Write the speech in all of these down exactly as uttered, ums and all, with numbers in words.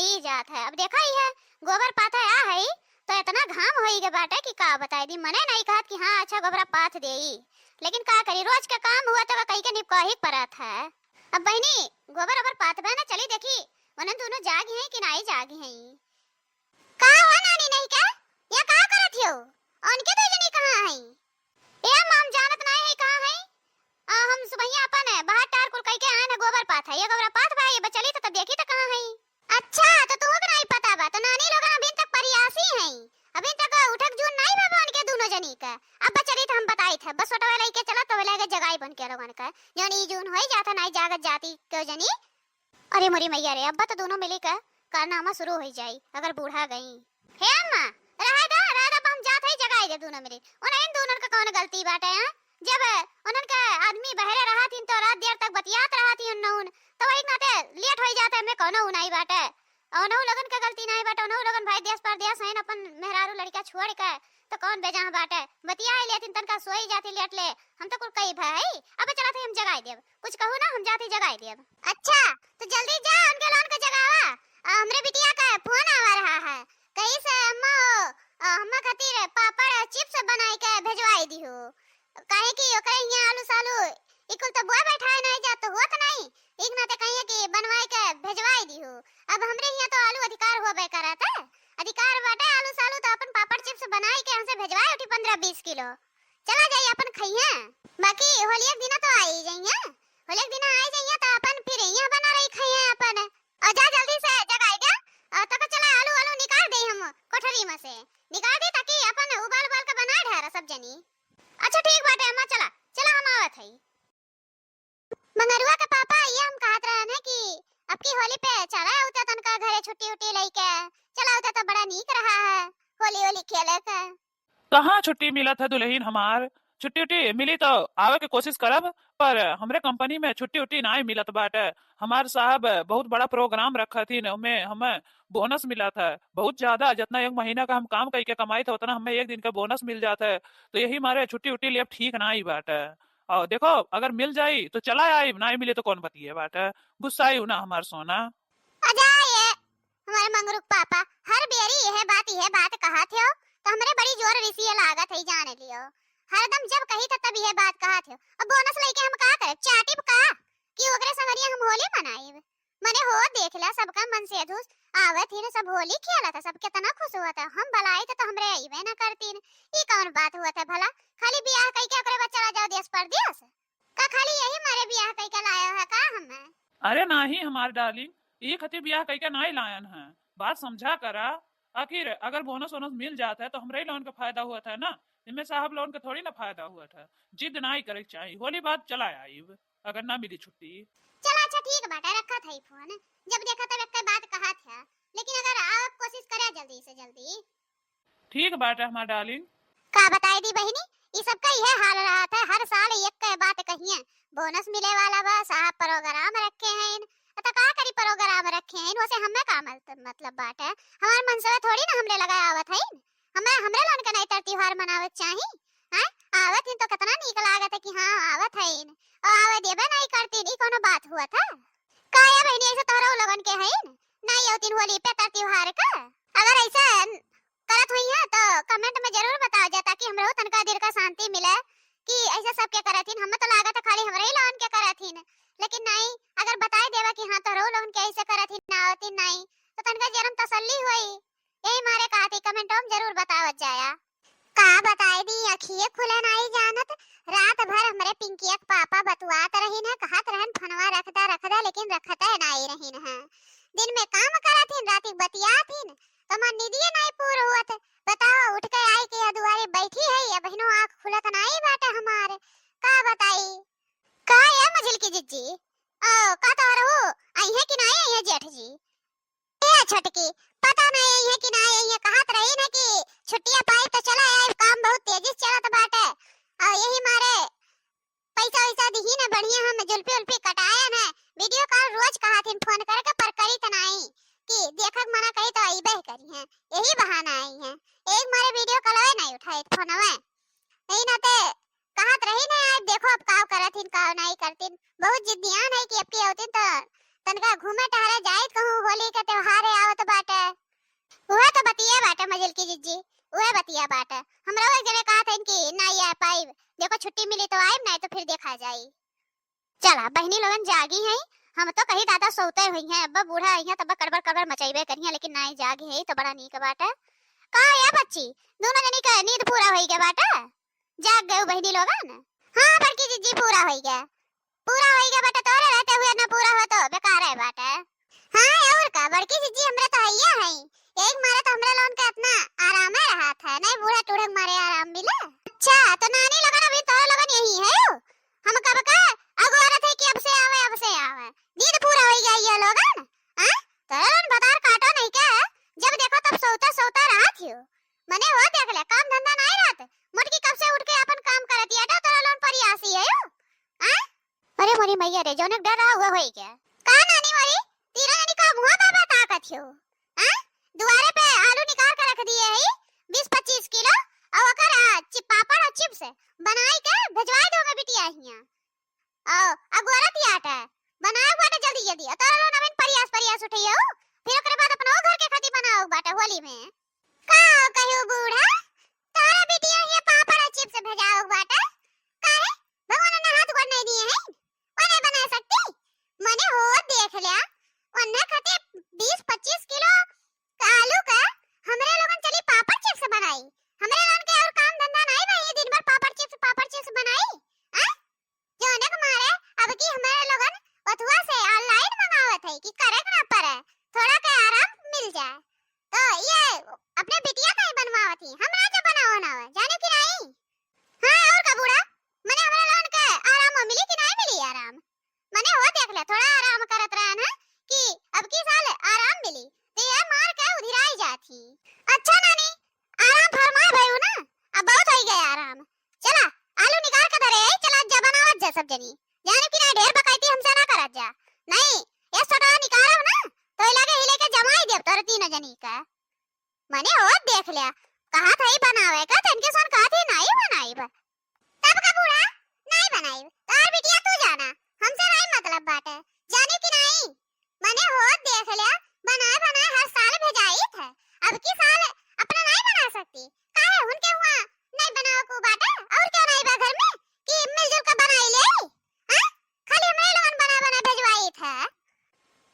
ई जात है। अब देखा ही है, गोबर पाथा आ है तो इतना घाम होई गे बाटे कि का बताई दी। मने नहीं कहत कि हाँ अच्छा गोबरा पाथ देई, लेकिन का करी, रोज के काम हुआ तो कई के निपकाही परत है। अब बहिनी, गोबर ओबर पाथबे ना, चली देखी उन्हन दोनों जागी हैं कि नहीं जागी हैं। का हुआ नानी नहीं के? या का करत हो? उनके दो जनी कहाँ हैं? ए अम्मा, हम जानत नहीं है कहाँ हैं। आ, हम सुबहिया अपन बाहर टार कुल कई के आए ना, गोबर पाथ है, ये गोबरा पाथ बा, ये बचली तो तब देखी तो कहाँ हैं। अच्छा, तो तुहू के नहीं पता बा, तो नानी लोग अभी तक परियासी हैं, अभी तक उठक जून नहीं बा उनके दोनों जनी का। अब बचली तो हम बताई थे, बस ओटवे लइके चला तो लगे जगाई बन के लोगन का, जौन ई जून होई जात है, नहीं जागत जाती क्यों जनी। अरे मोरी मैया रे, अब्बा तो दोनों मिली का कारनामा शुरू हो जाई अगर बूढ़ा गई। हे अम्मा, रहे दा, रहे दा, अब हम जात हई जगाई दे दोनों मिली। उन्हें इन दोनों का कौन गलती बाटे, हाँ? जब उन्हन के आदमी बहरे रहत हिन तो रात देर तक बतियात रहत हिन उन्हन, तो वही नाते लेट हो जाते, हमें कौनो उनाई बाटे। उन्हन लोगन के गलती नहीं बाटे, उन्हन लोगन भाई देश परदेश हैं, अपन मेहरारू लड़का छोड़ के, तो कौन बेजाह बाटे? बतिया लेत हिन, तनका सोई जाती लेट ले, हम तो कुल कई भाई, अब चला थे हम जगाई देब। कुछ कहू ना, हम जाते जगाई देब। अच्छा, तो जल्दी जा, उनके लोगन के जगावा। आ, हमरे बिटिया का फोन आवा रहा है, कही से अम्मा हो, आ, अम्मा खातिर पापड़ और चिप्स बनाई के भेजवाई दिहो, काहे कि ओकरे हियां आलू सालू ई कुल तो बोए बैठाए नहीं जात, तो होत नहीं, एक नाते कहिए कि बनवाई के भेजवाई दिहो। अब हमरे हियां तो आलू अधिकार होबे करत है, अधिकार बाटे आलू सालू, तो अपन पापड़ चिप्स बनाई के हमसे भेजवाए उठी पन्द्रह बीस किलो। चला जाई अपन खइहे, बाकी होलिया के दिना तो आई जइहे, होलिया के दिना आई जइहे तो अपन फिर यहाँ बना रही खइहे अपन। और जा जल्दी से जगाई दे, और तक चला आलू आलू निकाल दे हम कोठरी में से, निकाल दे ताकि अपन उबाल उबाल के बना ढारा सब जनी। अच्छा ठीक बाटे अम्मा, चला चला हम आवत हई। मंगरुआ के पापा, ये हम कहत रहन है कि अब की होली पे चला आवते तनका घरे छुट्टी उट्टी लेके, चला आवते तो बड़ा नीक रहा है होली होली खेले के। कहाँ छुट्टी मिलत है दुल्हन हमार? छुट्टी उट्टी मिली तो आवे के कोशिश करब, पर हमरे कंपनी में छुट्टी उट्टी नाई मिलत बाटे। हमार साहब बहुत बड़ा प्रोग्राम रखत हिन, ओमे हमें बोनस मिलत है बहुत ज्यादा। जितना एक महीना का हम काम कइके कमाई थे, उतना हमें एक दिन का बोनस मिल जात है, तो यही मारे छुट्टी उट्टी लेब ठीक नाई बाटे। और देखो, अगर मिल जाई तो चला आई, नाई मिली तो कौन बतिये बाटे, गुस्साई ना हमार सोना। अजा ये हमारे मंगरू के पापा हर बेरी यह बात, यह बात कहत हो, तो हमरे बड़ी जोर रिसिये लागत है, जान लियो। हरदम जब कही था तब यह बात कहत हो। अब बोनस लेके हम का करब, चाटिब का कि ओकरे संगरिया हम होली मनाइब? मने हो देख ला, सबका मन से धुस आवत ही न, सब होली खेलत है, सब कितना खुश होत है। हम बलाई तो, तो हमरे अइबे ना करतीन, ई कौन बात होत है भला? खाली बियाह कइके ओकरे बाद चला जाओ देश परदेश? का खाली यही मारे बियाह कइके लाया है का हमें? अरे नाही हमार डार्लिंग, ई खातिर बियाह कइके नाही लायन है, बात समझा करा। आखिर अगर बोनस वोनस मिल जात है तो हमरे ही लोगन के फायदा हुआ था ना, इनमें साहब लोगन के थोड़ी ना फायदा हुआ था। जिद नाही करे के चाही, होली बाद चला आइब अगर ना मिली छुट्टी। चला अच्छा ठीक बाटे, रखत है फोन, जब देखा तब एक बात कहा था, लेकिन अगर आप कोशिश करे जल्दी से जल्दी। ठीक बाटे हमार डार्लिंग। का बताई दी बहिनी, ई सबका इहे हाल रहत है, हर साल एक बात कहिए, बोनस मिले वाला बा, साहब प्रोग्राम रखे हैं, त का करी प्रोग्राम रखे हैं, वैसे हमें का मत-, मतलब बाटे, हमार मनसवे थोड़ी ना हमरे लगा आवत है, हमें, हमरे लोगन के नहीं तर त्योहार मनावे के चाही, हैं? आवत हैं तो कितना नीक लागत है कि हाँ आवत हैं, और आवे देबे नहीं करतीन, ई कोनो बात हुआ था? का या बहिनी ऐसे तोहरा लोगन के हैं, नहीं आवतीन होली पे तर त्योहार का? अगर ऐसा करत हुई है तो comment में जरूर बताओ जा, ताकि हमरो तनका दिल का शांति मिले कि ऐसे सबके करत हिन। हमें तो लागत है खाली हमरे ही लोगन के करत हिन, लेकिन नहीं, अगर बताई देवा कि हाँ तोहरो लोगन के ऐसे करत हिन, ना आवत हिन नहीं, तो तनका जन्म तसल्ली होई। यही मारे कहती comment में जरूर बतावत जाया। का बताई दी, अखिए खुले नाई जानत, रात भर हमरे पिंकिया के पापा बतुआत रहिन है, कहत रहन फोनवा रख दा, रख दा, लेकिन रखते नाई रहिन है। दिन में काम करत हिन, रात के बतियात हिन, तो हमार निदिये नाई पूर हुअत। बताओ, उठ के आई के या दुआरे बैठी है, या बहिनो आँख खुलत नाई बाटे हमारे। का बताई? का ए मझिल की जिज्जी? ओ, का तो रहू, आई है कि नाई आई है जेठ जी? ए छोटकी, पता नाई आई है कि नाई आई है, कहत रही ना कि छुट्टिया पाई तो चला आई, काम बहुत तेजी से चलत बाटे। और यही मारे पैसा वैसा दिही ना बढ़िया, हम जुल्फी उल्फी कटाए ना। Video call रोज कहत हिन फोन करके, पर करी त नाई कि देखक मना कही तो अइबे करी हैं, यही बहाना आई हैं। एक मारे video call नहीं उठाए फोनवे, यही नाते कहत रही ना, आज देखो अब काव करत हिन, काव नहीं करतीन। बहुत जिद्दियान है कि अब की होतीन तो तनका घूमे टहरे जाइत कहूँ, होली के त्योहार है आवत बाटे। उहे तो बतिया बाटे मझिलकी जिज्जी, उहे बतिया बाटे। हमरो एक जने कहत हइन कि नाई आ पाइब, देखो छुट्टी मिली तो आइब, नाई तो फिर देखा जाई। चला बहिनी लोगन जागी हैं, हम तो कही दादा सोते हुई हैं, अब बूढ़ा आई हैं तब कड़बड़ कड़बड़ मचैबे करी हैं, लेकिन नाई जागी है तो बड़ा नीक बाटे। का या बच्ची, दोनों जनी के नींद पूरा होई गया बाटे? जाग गए बहिनी लोगन? हाँ बड़की जिज्जी, पूरा होई गया, पूरा होई गया बाटे। तोरे रहते हुए ना पूरा हो तो बेकार है बाटे। हाँ और का बड़की जिज्जी, हमरा तो हैया है, एक मारे तो हमरा लोगन के इतना आराम है रहत है, नहीं बूढ़ा टूढ़े के मारे आराम मिले। अच्छा तो नानी लोगन अभी तोरे लोगन यही है हो? हम कब का अगोरत है कि अब से आवे, अब से आवे। नींद पूरा होई गया ये लोगन। हाँ? तोरे लोगन भतार काटो नहीं के, जब देखो तब सोता सोता रहत हो। मने हो देख ले, काम धंधा नहीं रहत। मोटकी कब से उठ के अपन काम करत या तो तोरे लोगन परियासी है हो। हाँ? अरे मोरी मैया रे, जौन एक डर रहा हुआ होई गया। का नानी मोरी, तीनों जनी का मुँह बाबा ताकत हो? हाँ? दुआरे पे आलू निकाल के रख दिए है बीस पच्चीस किलो, और ओकर, आ, चिप, पापड़ और चिप्स बनाई के भेजवाई दो मैं बिटिया हियाँ। आओ, अगोरत याट है, बनाओ बाटे जल्दी जल्दी। और तोरा लोगन अबेन परियास परियास उठइयो, फिर ओकरे बाद अपना घर के खातिर बनाओ बाटे होली में। का कहियो बूढ़ा, तोरा बिटिया ये पापड़ और चिप्स भेजाओ बाटे, काहे? भगवान ने हाथ गोड़ नहीं दिए हैं, वो नहीं बना सकती? मने हो देख लिया, उन्हें खातिर बीस पच्चीस किलो आलू का हमरे लोगन चली पापड़ चिप्स बनाई। हमरे लोगन के और काम धंधा नहीं बा, ये दिन भर पापड़ चिप्स, पापड़ चिप्स बनाई। आ? जौने के मारे अब की हमरे लोगन ओथुआ से online मंगावत है कि करे के ना पड़े, थोड़ा के आराम मिल जाए। तो ये अपने बिटिया का ही बनवावत ही, हम ना जब बनाओ ना हो, जाने कि नहीं? हाँ, और का बूढ़ा, मने हमरे लोगन के आराम मिली कि नहीं मिली आराम? मने हो देख ले, थोड़ा आराम करत रहन है कि अब की साल आराम मिली, तो ये मार के उधिराई जात ही। अच्छा नानी, आराम फरमाए भयू ना, अब बहुत होई गया आराम। चला, आलू निकाल के धरे है, चला जा बनावत जा सब जनी। जाने कि ना ढेर बकैती हमसे ना करत जा। नहीं, ये सोटा निकालब ना, तो ये लगे हिले के जमाई देब तोरे तीनों जनी का। मने हो देख लिया, कहा था ही बनावे का, तनके सन कहा थी नहीं बनाई बा। तब का बूढ़ा, नहीं बनाई, तार बिटिया तू जाना, हमसे नहीं मतलब बाटे, जाने कि नहीं? मने हो देख लिया, बनाए बनाए हर साल भेजाई थे, अब की साल अपना नहीं बना सकती, काहे उनके हुआ नहीं बनावे को बाटे, और क्यों नहीं बा घर में कि मिलजुल के बनाई ले? हाँ? खाली हमरे लोगन बना बना भेजवाई थे।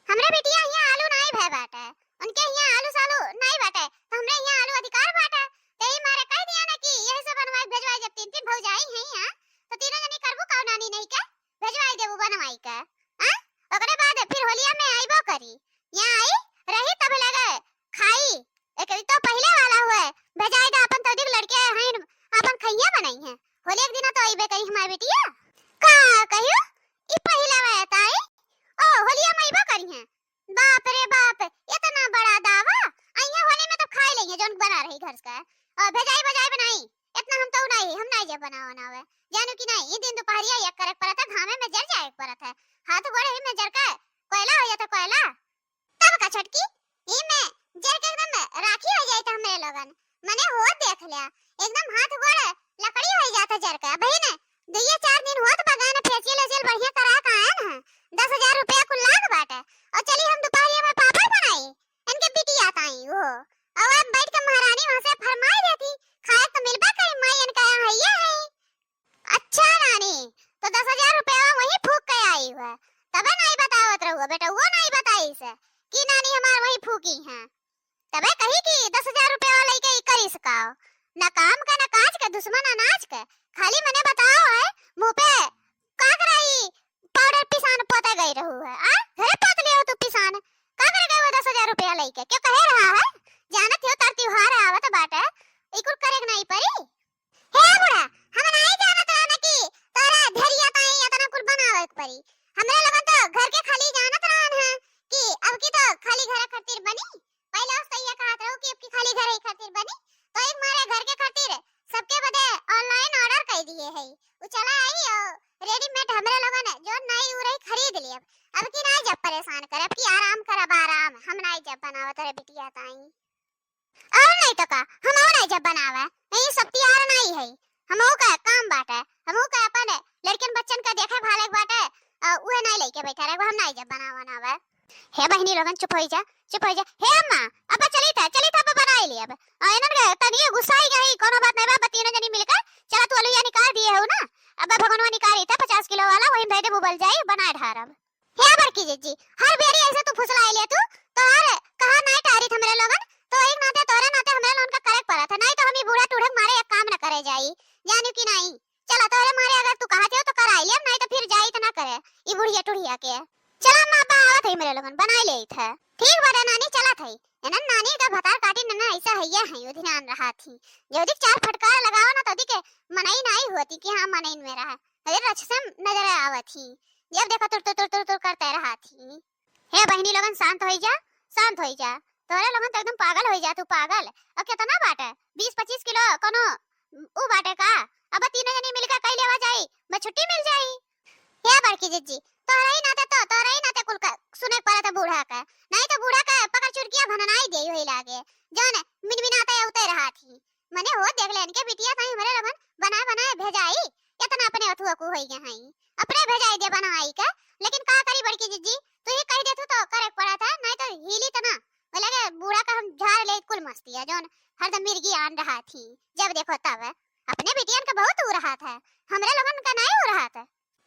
हमरे बिटिया हियाँ आलू नाई भय बाटे, उनके हियाँ आलू सालू नाई बाटे, तो हमरे हियाँ आलू अधिकार बाटे। ते ही मारे कह दिया ना कि यही से बनवाई भेजवाई, जब तीन तीन भौजाई हैं यहाँ, तो तीनों जनी करबू का नानी नहीं के, भेजवाई देबू बनवाई के। हाँ? ओकरे बाद फिर होलिया में आइबो करी, यहाँ आई रही तब लगे खाई, एक तो पहले वाला हुए, भेजाई दा अपन तो दिख लड़के हैं, अपन खैया बनाई हैं, होली एक दिन तो आइबे करी हमार बिटिया। का कहियो? ई पहिला वाला ताई, ओ, होलिया में अइबो करी हैं। बाप रे बाप, इतना बड़ा दावा। अइया होली में तो खाई लेइहे, जौन बना रही घर का। और भेजाई बजाई बनाई, इतना हम तो नहीं, हम नहीं जब बनावा ना हुए। जानू कि नहीं, ई दिन दोपहरिया एक करे के पड़त है, घामे में जर जाए के पड़त है। हाथ गोड़े ही में जर के कोयला हो जाता, कोयला। तब का छोटकी, ई में जर के एकदम राखी हो जाई त हमरे लोगन। मने हो देख लिया, एकदम हाथ गोड़ लकड़ी हो जाता जर के। अबही ने दुइये चार दिन होत बा, गाना facial वेशियल बढ़िया करा के आयन है, दस हजार रुपया कुल लाग बाटे। और चली हम दोपहरिया में पापड़ बनाई, इनके बिटिया ताई वो। और अब बैठ के महारानी वहाँ से फरमाई देती, खाए तो मिलबा करी, माई इनका यहाँ है, ये है। अच्छा नानी, तो दस हजार रुपया वहीं फूक के आई हुआ, तबे नहीं बतावत रहुआ बेटा, वो नहीं बताई से कि नानी हमार वहीं फूकी हैं। तबे कही कि दस हजार रुपया लेके ई करी सकाओ, ना काम का ना काज का, दुश्मन अनाज का। खाली मने बताओ है, मुँह पे का कराई पाउडर पिसान पोते गई रहू है, आ? घरे पोत लियो तू पिसान, का करे गए वो दस हजार रुपया लेके? क्यों कहे रहा है? जानत हो तर त्योहार आवत बाटे, ई कुल करे के नहीं पड़ी। हे बूढ़ा, हम नाई जानत रहन कि तोरा धरिया ताई इतना कुल बनावे के पड़ी। हमरे लोगन तो घर के खाली जानत रहन है कि अब की तो खाली घर खातिर बनी। पहले उस तैया कहत रहो कि अब की खाली घर ही खातिर बनी, तो एक मारे घर के खातिर सबके बदे online order कर दिए है। उ चला आई और readymade हमरे लोगन जो नाई उ रही खरीद लिए। अब की नाई जब परेशान करे, अब की आराम करब आराम, हम नाई जब बनावत रहे बिटिया ताई। और नहीं तो का, हम और नहीं जब बनावे, नहीं सब तियार नहीं है, हम का काम बाटे, हम का अपन लड़कन बच्चन का देखे भाले के बाटे, अ, उहे नहीं लेके बैठा रहे, हम नहीं जब बनावे ना आवे। हे बहिनी लोगन, चुप होइ जा, चुप होइ जा। हे अम्मा, अब चली था, चली था, अब बनाई ली अब। आ, इन्हन के तनिए गुस्साई गई, कोनो बात नहीं बा, अब तीनों जनी मिलकर, चला तू अलुइया निकाल दिए हो ना, अब भगवान निकाली था पचास किलो वाला, वही में धइ दे, उबल जाई, बनाए ढारब। हे बड़की जिज्जी, हर बेरी ऐसे तू फुसलाए ले तू, तोहर कहा नहीं टारी हमरे लोगन, तो एक नाते तोहरे नाते हमरे लोगन का करे के पड़त है, नहीं तो हम ई बूढ़ा टूढ़े के मारे एक काम न करे जाई, जानू कि नहीं? चला तोहरे मारे अगर तू कहत हो तो कराई लेब, नहीं तो फिर जाई तो ना करे ई बुढ़िया टुढ़िया के। चला अम्मा, अब्बा आवत है मेरे लोगन, बनाई ले थे। ठीक बा रे नानी, चलत है। एनन नानी का भतार काटी नना ऐसा हैया है, यो ध्यान रहा थी। जल्दी चार फटकार लगाओ ना, तो के मनई नहीं होती कि हाँ मनई में रहा। अरे रक्षसम नजर आवत ही, जब देखा तुर तुर तुर तुर तुर करते रहा थी। हे बहिनी लोगन, शांत होई जा, शांत होई जा। तोहरे लोगन तो एकदम पागल होई जा तू, पागल। अब कितना बाटे, बीस पच्चीस किलो कोनो ऊ बाटे का? अब तीनों जनी मिलकर कई लेवा जाई, मैं छुट्टी मिल जाई। हे बड़की जिज्जी, तोहरे ही नाते तो, तोहरे ही नाते कुल का सुने के पड़त बूढ़ा का, नहीं तो बूढ़ा का पकड़ चुरकिया भननाई दे होई लागे, जौन मिनमिनाते उते रहा थी। मने हो देख ले, इनके बिटिया ताई हमरे लोगन बनाए बनाए भेजाई, इतना अपने अथुआ को होई गए हैं, अपने भेजाई दे बनवाई के। लेकिन का करी बड़की जिज्जी, तू ही कह दे तू तो करे के पड़ा था, नहीं तो हिली तना। वो लगे बूढ़ा का हम झाड़ ले कुल मस्ती है, जौन हरदम मिर्गी आन रहा थी, जब देखो तब। अपने बिटियन का बहुत ऊ रहा था, हमरे लोगन का नहीं ऊ रहा था।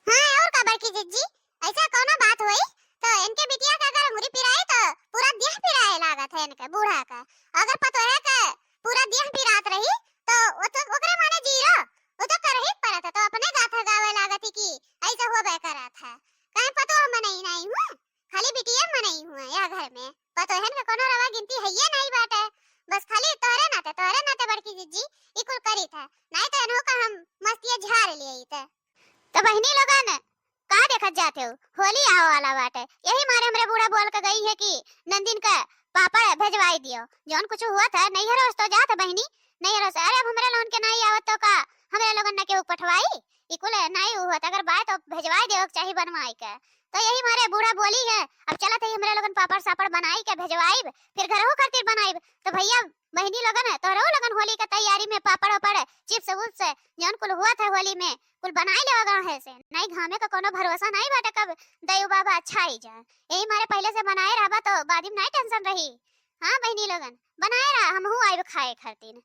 हाँ, और का बड़की जिज्जी, ऐसा कोनो बात होई तो इनके बिटिया के अगर अंगुरी पिराई तो पूरा देह पिराए लागत है इनके बूढ़ा का। अगर पतोहे के पूरा देह पिरात रही तो वो तो ओकरे माने जीरो, वो तो करही पड़त है, तो अपने गाथा गावे लागत ही कि ऐसा होबे करत है। कहीं पतोह मनई नहीं हुआ, खाली बिटिया मनई हुआ यह घर में। पतोहन के कोनो रवा गिनती है ये नहीं बाटे, बस खाली तोहरे नाते, तोहरे नाते बड़की जिज्जी ई कुल करी था, नहीं तो इन्हों का हम मस्तिया झाड़ लिए थे। तो बहिनी लोगन, का देखत जाते हो? होली आवे वाला बाटे, यही मारे हमरे बूढ़ा बोल के गई है कि नंदिन का पापड़ भेजवाई दियो। जौन कुछ हुआ था, नैहर ओस तो जात बहिनी, नैहर ओस। अरे, अब हमरे लोगन के नहीं आवत तो का हमरे लोगन न केहू पठवाई? ई कुल नहीं हुआ था, अगर बाय तो भेजवाई देवे के चाही बनवाई के। तो यही मारे बूढ़ा बोली है, अब चलत है हमरे लोगन पापड़ सापड़ बनाई के भेजवाइब, फिर घरहू खातिर बनाइब। तो भैया, बहिनी लोगन है, तोहरो लोगन होली के तैयारी में पापड़ वापड़, चिप्स उप्स, जौन कुल हुआ था होली में, कुल बनाई लेवा गाँव है से। नहीं, घामे का कोनो भरोसा नहीं बाटे, कब दयू बाबा अच्छा आई जाए। यही मारे पहले से बनाए रहबा तो बाद में नहीं टेंशन रही। हाँ बहिनी लोगन, बनाए रहा, हमहू आइब खाए खातिर,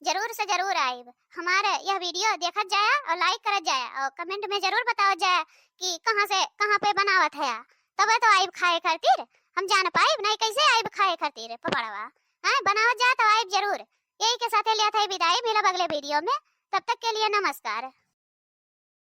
जरूर से जरूर आइब। हमारे यह वीडियो देखत जाया और like करत जाया और comment में जरूर बतावत जाया कि कहाँ से कहाँ पे बनावत है, तबे तो आइब खाए खातिर। हम जान पाइब, नहीं कैसे आइब खाए खातिर पपड़वा। हाँ, बनावत जाया तो आइब जरूर। यही के साथे लिया था विदाई, मिलब अगले वीडियो में, तब तक के लिए नमस्कार।